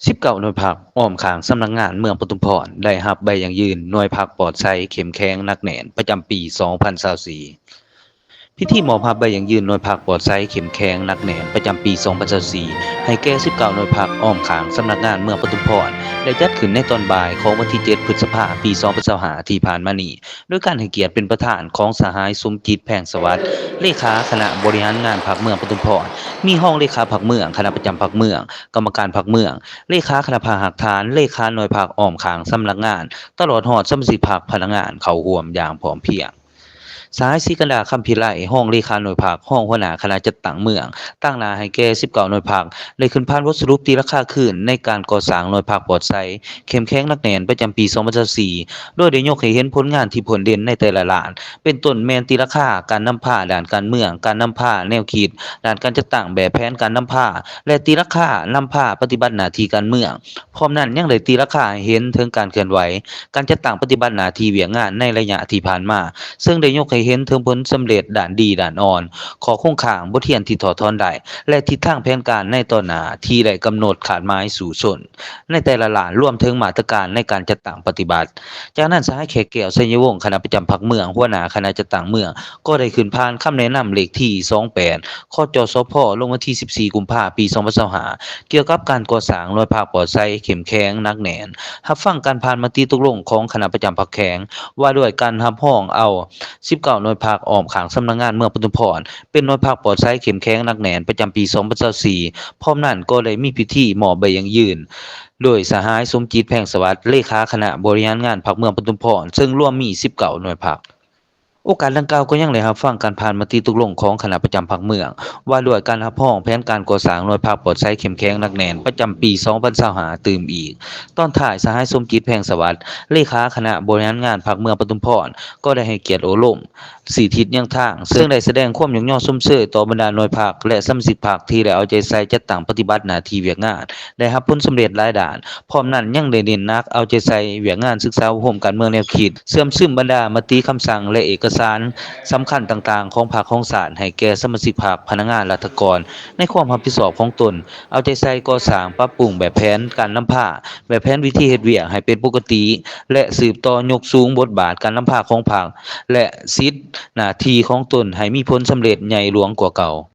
ສິບເກົ້າໜ່ວຍພັກອ້ອມຂ້າງສຳນັກງານເມືອງປະທຸມພອນ ໄດ້ຮັບໃບຢັ້ງຢືນໜ່ວຍພັກປອດໃສ ເຂັ້ມແຂງ ໜັກແໜ້ນ ປະຈຳປີສອງພັນຊາວສີ່. ພິທີມອບຮັບໃບຢັ້ງຢືນໜ່ວຍພັກປອດໃສ ເຂັ້ມແຂງ ໜັກແໜ້ນ ປະຈຳປີສອງພັນຊາວສີ່ ໃຫ້ແກ່ສິບເກົ້າໜ່ວຍພັກອ້ອມຂ້າງສຳນັກງານເມືອງປະທຸມພອນ ໄດ້ຈັດຂຶ້ນໃນຕອນບ່າຍຂອງວັນທີເຈັດ ພຶດສະພາ ປີສອງພັນຊາວຫ້າ ທີ່ຜ່ານມານີ້ ໂດຍການໃຫ້ກຽດເປັນປະທານຂອງສະຫາຍ ສົມຈິດ ແພງສະຫວັດ ເລຂາຄະນະບໍລິຫານງານພັກເມືອງປະທຸມພອນ, ມີຮອງເລຂາພັກເມືອງ, ຄະນະປະຈຳພັກເມືອງ, ກຳມະການພັກເມືອງ, ເລຂາຄະນະພັກຮາກຖານ, ເລຂາໜ່ວຍພັກອ້ອມຂ້າງສຳນັກງານ, ຕະຫຼອດຮອດສະມາຊິກພັກພະນັກງານເຂົ້າຮ່ວມຢ່າງພ້ອມພຽງ. ສະຫາຍ ສີກັນດາ ຄຳພິໄລ ຮອງເລຂາໜ່ວຍພັກ, ຮອງຫົວໜ້າຄະນະຈັດຕັ້ງເມືອງ, ຕາງໜ້າໃຫ້ແກ່ສິບເກົ້າໜ່ວຍພັກ ໄດ້ຂຶ້ນຜ່ານບົດສະຫຼຸບຕີລາຄາຄືນໃນການກໍ່ສ້າງໜ່ວຍພັກປອດໃສ ເຂັ້ມແຂງ ໜັກແໜ້ນ ປະຈຳປີສອງພັນຊາວສີ່ ໂດຍໄດ້ຍົກໃຫ້ເຫັນຜົນງານທີ່ໂດດເດັ່ນໃນແຕ່ລະດ້ານ ເປັນຕົ້ນແມ່ນຕີລາຄາການນຳພາດ້ານການເມືອງ, ການນຳພາແນວຄິດ, ດ້ານການຈັດຕັ້ງແບບແຜນການນຳພາ ແລະ ຕີລາຄານຳພາປະຕິບັດໜ້າທີ່ການເມືອງ. ພ້ອມນັ້ນຍັງໄດ້ຕີລາຄາໃຫ້ເຫັນເຖິງການເຄື່ອນໄຫວ ການຈັດຕັ້ງປະຕິບັດໜ້າທີ່ວຽກງານໃນໄລຍະທີ່ຜ່ານມາ, ເຊິ່ງໄດ້ຍົກໃຫ້ເຫັນເຖິງຜົນສຳເລັດດ້ານດີ, ດ້ານອ່ອນ, ຂໍ້ຄົງຄ້າງ, ບົດຮຽນທີ່ຖອດຖອນໄດ້ ແລະ ທິດທາງແຜນການໃນຕໍ່ໜ້າທີ່ໄດ້ກຳນົດຄາດໝາຍສູ້ຊົນໃນແຕ່ລະດ້ານ, ລວມເຖິງມາດຕະການໃນການຈັດຕັ້ງປະຕິບັດ. ຈາກນັ້ນ ສະຫາຍ ແຂກແກ້ວ ໄຊຍະວົງ ຄະນະປະຈຳພັກເມືອງ, ຫົວໜ້າຄະນະຈັດຕັ້ງເມືອງ ກໍໄດ້ຂຶ້ນຜ່ານຄຳແນະນຳເລກທີສອງແປດ ຄຈສພ ລົງວັນທີສິບສີ່ ກຸມພາ ປີສອງພັນຊາວຫ້າ ກ່ຽວກັບການກໍ່ສ້າງໜ່ວຍພັກປອດໃສ ເຂັ້ມແຂງ ໜັກແໜ້ນ, ຮັບຟັງການຜ່ານມະຕິຕົກລົງຂອງຄະນະປະຈຳພັກແຂວງ ວ່າດ້ວຍການຮັບຮອງເອົາສິບເກົ້າໜ່ວຍພັກອ້ອມຂ້າງສຳນັກງານເມືອງປະທຸມພອນ ເປັນໜ່ວຍພັກປອດໃສ ເຂັ້ມແຂງ ໜັກແໜ້ນ ປະຈຳປີສອງພັນຊາວສີ່. ພ້ອມນັ້ນກໍໄດ້ມີພິທີມອບໃບຢັ້ງຢືນ ໂດຍສະຫາຍ ສົມຈິດ ແພງສະຫວັດ ເລຂາຄະນະບໍລິຫານງານພັກເມືອງປະທຸມພອນ ເຊິ່ງລວມມີສິບເກົ້າໜ່ວຍພັກ. ໂອກາດດັ່ງກ່າວກໍຍັງໄດ້ຮັບຟັງການຜ່ານມະຕິຕົກລົງຂອງຄະນະປະຈຳພັກເມືອງ ວ່າດ້ວຍການຮັບຮອງແຜນການກໍ່ສ້າງໜ່ວຍພັກປອດໃສ ເຂັ້ມແຂງ ໜັກແໜ້ນ ປະຈຳປີສອງພັນຊາວຫ້າ ຕື່ມອີກ. ຕອນທ້າຍ ສະຫາຍ ສົມຈິດ ແພງສະຫວັດ ເລຂາຄະນະບໍລິຫານງານພັກເມືອງປະທຸມພອນ ກໍໄດ້ໃຫ້ກຽດໂອ້ລົມ ຊີ້ທິດຍັງທາງ ເຊິ່ງໄດ້ສະແດງຄວາມຍົກຍໍຊົມເຊີຍຕໍ່ບັນດາໜ່ວຍພັກ ແລະ ສະມາຊິກພັກທີ່ໄດ້ເອົາໃຈໃສ່ຈັດຕັ້ງປະຕິບັດໜ້າທີ່ວຽກງານ ໄດ້ຮັບຜົນສຳເລັດຫຼາຍດ້ານ. ພ້ອມນັ້ນຍັງໄດ້ເນັ້ນໜັກເອົາໃຈໃສ່ວຽກງານສຶກສາອົບຮົມການເມືອງແນວຄິດ, ເຊື່ອມຊຶມບັນດາມະຕິຄຳສັ່ງ ແລະ ເອກະສານສຳຄັນຕ່າງໆຂອງພັກຂອງຊາດໃຫ້ແກ່ສະມາຊິກພັກ, ພະນັກງານ, ລັດຖະກອນ ໃນຄວາມຮັບຜິດຊອບຂອງຕົນ, ເອົາໃຈໃສ່ກໍ່ສ້າງປັບປຸງແບບແຜນການນຳພາ, ແບບແຜນວິທີເຮັດວຽກໃຫ້ເປັນປົກກະຕິ ແລະ ສືບຕໍ່ຍົກສູງບົດບາດການນຳພາຂອງພັກ ແລະ ສິດໜ້າທີ່ຂອງຕົນໃຫ້ມີຜົນສຳເລັດໃຫຍ່ຫຼວງກວ່າເກົ່າ.